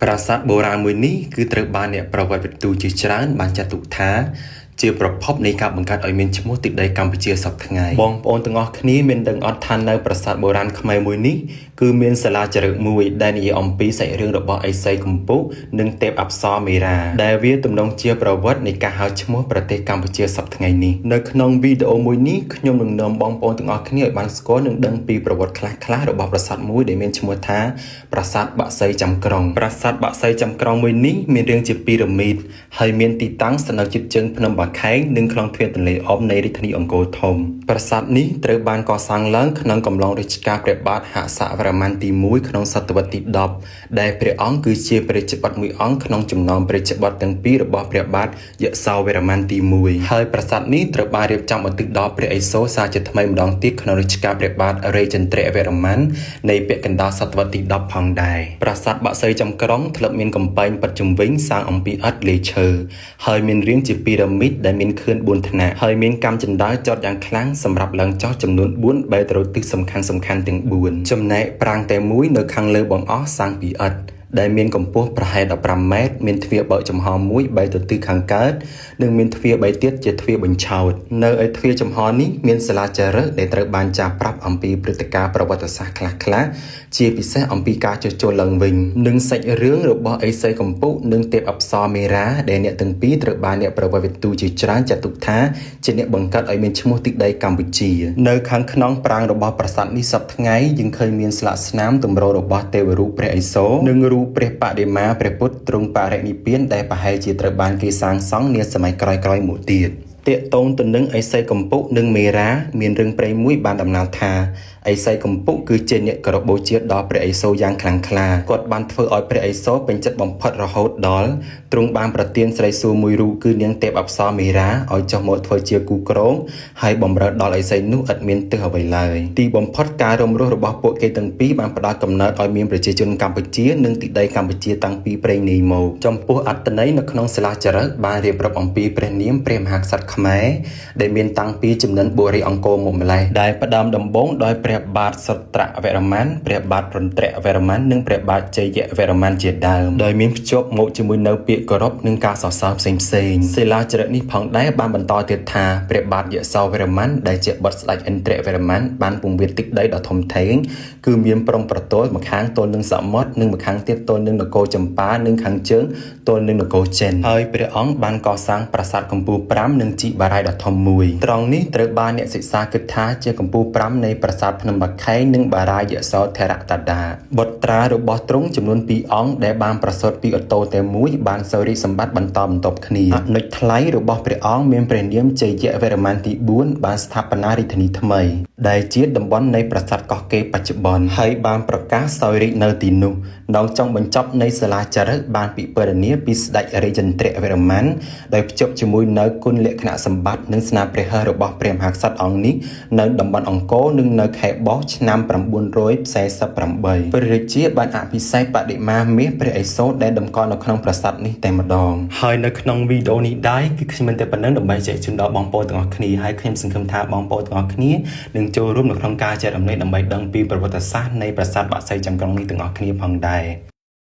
ប្រាសាទបុរាណមួយនេះគឺត្រូវបានអ្នកប្រវត្តិវិទូជាច្រើនបានចាត់ទុកថាជាប្រភពនៃការបង្កើតឲ្យមានឈ្មោះទឹកដីកម្ពុជាសព្វថ្ងៃបងប្អូនទាំងអស់គ្នាមានដឹងអត់ថានៅប្រាសាទបុរាណខ្មែរមួយនេះគឺមានសាលាចារឹកមួយដែលនិយាយអំពីសាច់រឿងរបស់ឥសីកម្ពុនិងទេពអប្សរមេរាដែលវាទំនងជាប្រវត្តិនៃការហៅឈ្មោះប្រទេសកម្ពុជាសព្វថ្ងៃនេះនៅក្នុងវីដេអូមួយនេះខ្ញុំនឹងនាំបងប្អូនទាំងអស់គ្នាឲ្យបានស្គាល់និងដឹងពីប្រវត្តិខ្លះៗរបស់ប្រាសាទមួយដែលមានឈ្មោះថាប្រាសាទបក្សីចាំក្រុងប្រាសាទបក្សីចាំក្រុងមួយនេះមានរាងជាពីរ៉ាមីតហើយមានទីតាំងស្ថិតនៅជិតជើងភ្នំបាខែងនិងខ្លងទ្វារទន្លេអមនៃរាជធានីអង្គរធំប្រាសាទនេះត្រូវបានកសាងឡើងក្នុងកំឡុងរជ្ជកាលព្រះបាទហសវរ្ម័នទី1ក្នុងសតវត្សទី10ដែលព្រះអង្គគឺជាព្រះរាជបុត្រមួយអង្គក្នុងចំណោមព្រះរាជបុត្រទាំងពីររបស់ព្រះបាទយសោវរ្ម័នទី1ហើយប្រាសាទនេះត្រូវបានរៀបចំឧទ្ទិសដល់ព្រះឥសូរសាជាថ្មីម្ដងទៀតក្នុងរជ្ជកាលព្រះបាទរាជេន្ទ្រវរ្ម័ននៃពាក់កណ្ដាលសតវត្សទី10ផងដែរប្រាសាទបក្សីចំក្រុងធ្លាប់មានកំពែងប៉ិតជុំវិញសាងអំពីឥដ្ឋលេឈើហើយមានរាងជាពីរ៉ាមីតដែលមានខឿន4ថ្នាក់ហើយមានកាំជណ្ដើរចតយ៉ាងខ្លាំងសម្រាប់ឡើងចុះចំនួន4បែរទៅរកទិសសំខាន់ៗទាំង4ចំណែកប្រាង្គតែមួយនៅខាងលើបង្អស់សាងពីឥដ្ឋដែលមានកម្ពស់ប្រហែល15ម៉ែត្រមានទ្វារបើកចំហមួយបែរទៅទិសខាងកើតនិងមានទ្វារ3ទៀតជាទ្វារបញ្ឆោតនៅឯទ្វារចំហនេះមានសាលាចារឹកដែលត្រូវបានចារប្រាប់អំពីព្រឹត្តិការណ៍ប្រវត្តិសាស្ត្រខ្លះៗជាពិសេសអំពីការជួសជុលឡើងវិញនិងសាច់រឿងរបស់ឥសីកម្ពុនិងទេពអប្សរមេរាដែលអ្នកទាំងពីរត្រូវបានអ្នកប្រវត្តិវិទូជាច្រើនចាត់ទុកថាជាអ្នកបង្កើតឲ្យមានឈ្មោះទឹកដីកម្ពុជានៅខាងក្នុងប្រាង្គរបស់ប្រាសាទនេះសព្វថ្ងៃយើងឃើញមានស្លាកស្នាមទម្ររបស់ទេវរូបព្រះឥសូរនិងរូបព្រះបដិមាព្រះពុទ្ធទ្រង់បរិនិព្វានដែលប្រហែលជាត្រូវបានគេសាងសង់នាសម័យក្រោយៗមកទៀតទាក់ទងទៅនឹងឥសីកម្ពុនិងមេរាមានរឿងព្រេងមួយបានដំណាលថាឥសីកម្ពុគឺជាអ្នកគោរពបូជាដល់ព្រះឥសូរយ៉ាងខ្លាំងក្លាគាត់បានធ្វើឲ្យព្រះឥសូរពេញចិត្តបំផុតរហូតដល់ទ្រង់បានប្រទានស្រីសួរមួយរូបគឺនាងទេពអប្សរមេរាឲ្យចុះមកធ្វើជាគូគ្រងហើយបំរើដល់ឥសីនោះឥតមានទោសអ្វីឡើយទីបំផុតការរំលោះរបស់ពួកគេទាំងពីរបានផ្ដល់កំណើតឲ្យមានប្រជាជនកម្ពុជានិងទីដីកម្ពុជាតាំងពីព្រេងនាយមកចំពោះអត្ថន័យនៅក្នុងសិលាចារឹកបានរៀបរាប់អំពីព្រះនាមព្រះមហាក្សត្រខ្មែរដែលមានតាំងពីជំនាន់បុរីអង្គរមកម្លេះដែលផ្ដើមដំបូងដោយព្រះបាទសុត្រវរ្ម័នព្រះបាទរន្ទ្រវរ្ម័ននិងព្រះបាទជ័យវរ្ម័នជាដើមដោយមានភ្ជាប់មកជាមួយនៅពាក្យគោរពនិងការសរសើរផ្សេងផ្សេងសិលាចារឹកនេះផងដែរបានបន្តទៀតថាព្រះបាទយសោវរ្ម័នដែលជាបុត្រស្ដេចឥន្ទ្រវរ្ម័នបានពង្វាលទឹកដីដ៏ធំធេងគឺមានព្រំប្រទល់ម្ខាងទល់នឹងសមុទ្រនិងម្ខាងទៀតទល់នឹងនគរចម្ប៉ានិងខាងជើងទល់នឹងនគរចិនហើយព្រះអង្គបានកសាងប្រាសាទកំពូល5និងជីបារាយដ៏ធំមួយត្រង់នេះត្រូវបានអ្នកសិក្សាគិតថាជាកំពូល5នៃប្រាសាទភ្នំបាខែងនិងបារាយយសោធរតដាបុត្រារបស់ទ្រង់ចំនួន2អង្គដែលបានប្រសូតពីអូតូតែមួយបានសោយរាជសម្បត្តិបន្តបន្ទាប់គ្នាអនុជថ្លៃរបស់ព្រះអង្គមានព្រះនាមជ័យវរ្ម័នទី4បានស្ថាបនារាជធានីថ្មីដែលជាតំបន់នៃប្រាសាទកោះកេរបច្ចុប្បន្នហើយបានប្រកាសសោយរាជនៅទីនោះនៅចុងបញ្ចប់នៃសាលាចារឹកបានពិពណ៌នាពីស្ដេចរាជេន្ទ្រវរ្ម័នដោយភ្ជាប់ជាមួយនៅគុណលក្ខណៈសម្បត្តិនិងស្នាព្រះហស្ថរបស់ព្រះមហាក្សត្រអង្គនេះនៅតំបន់អង្គរនិងនៅខេត្តបោះឆ្នាំ948ព្រះរាជាបានអភិសេកបដិមាមាសព្រះឥសូរដែលតម្កល់នៅក្នុងប្រាសាទនេះតែម្ដងហើយនៅក្នុងវីដេអូនេះដែរគឺខ្ញុំមានតែប៉ុណ្្នឹងដើម្បីចែកជូនដល់បងប្អូនទាំងអស់គ្នាហើយខ្ញុំសង្ឃឹមថាបងប្អូនទាំងអស់គ្នានឹងចូលរួមនៅក្នុងការចែករំលែកដើម្បីដឹងពីប្រវត្តិសាស្ត្រនៃប្រាសាទបក្សីចាំក្រុងនេះទាំងអស់គ្នាផងដែរ។